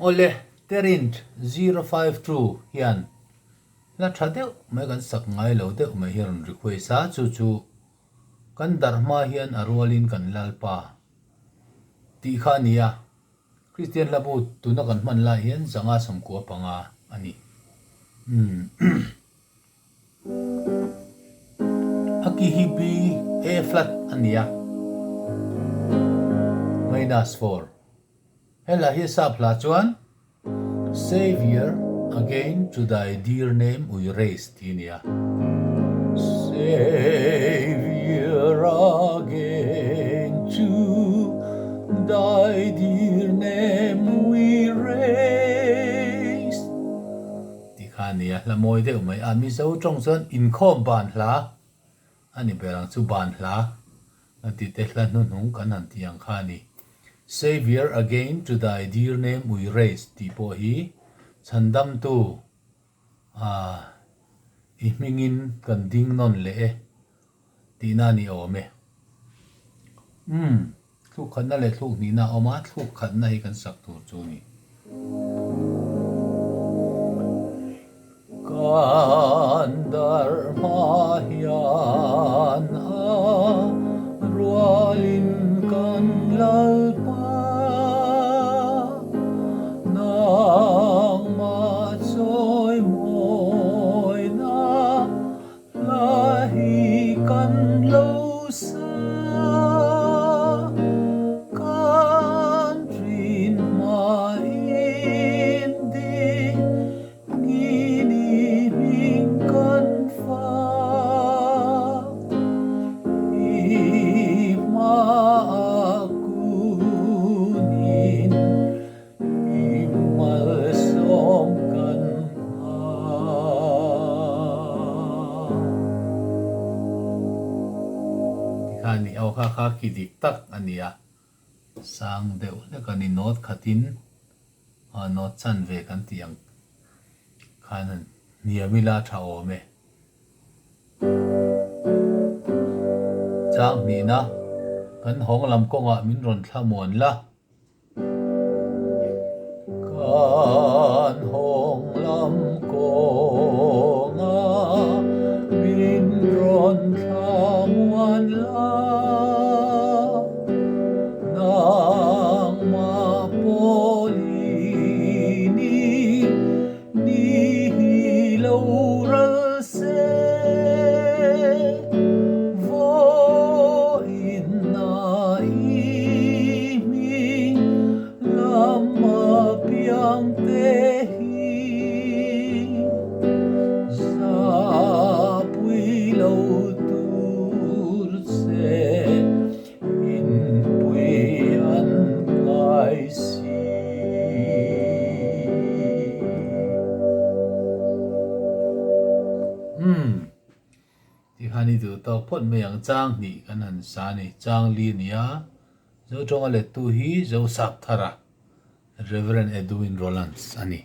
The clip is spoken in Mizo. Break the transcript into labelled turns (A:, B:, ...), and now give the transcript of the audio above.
A: Awle, Terint 052 hian hla tha deuh mai kan sak ngai lo deuh mai hi a rawn request a, chu chu kan darh hma hian a rualin kan Lalpa tih kha a ni a. Kristian hlabu tuna kan hman lai hian 595 a ni. Umm. A ki hi B, A flat a ni a, minus 4. Hela hi sap hla chuan Saviour again to thy dear name we raise tih a ni a. Saviour again to thy dear name we raise tih kha a ni a, hla mawi deuh mai a. Mizo tawng chuan inkhawm ban hla a ni ber ang chu, ban hla kan tih te hla hnuhnung kan han tih ang kha a ni. Saviour again to thy dear name we raise tih pawh hi chhandamtu ah i hmingin kan ding nawn leh e tihna a ni awm e. Umm. Thluk khatna leh thluk hnihna a awm a, thluk khatna hi kan sak tur chu a ni. Kan dar hma hian a rualin kan Lalpa nangmah chawimawina Hla hi kan lo sa, kan rin hmain ding ngini hming kan fak. I hmaah kunin I malsawm kan nghak. Tikhan i au kha kha khi dik tak a ni a, sang deuh hlek a ni note khatin note chanve kan tih ang khan han hniam ila tha awm e. Chang hnihna kan hawng lam kawngah min rawn thlamuan la. Kan hawng lam kawnga min rawn thlamuan la, nangmah pawlin i ni hi lo ral se, vawiin na i hming lama piang te hi zapui lo tur che inpui an ngai si. Umm. Tikhan i duh tawk phawt mai ang chang hnih kan han sa a ni. Chang li a ni a, Zo tawnga lettu hi Zo Sapthara, Rev. Edwin Rowlands a ni.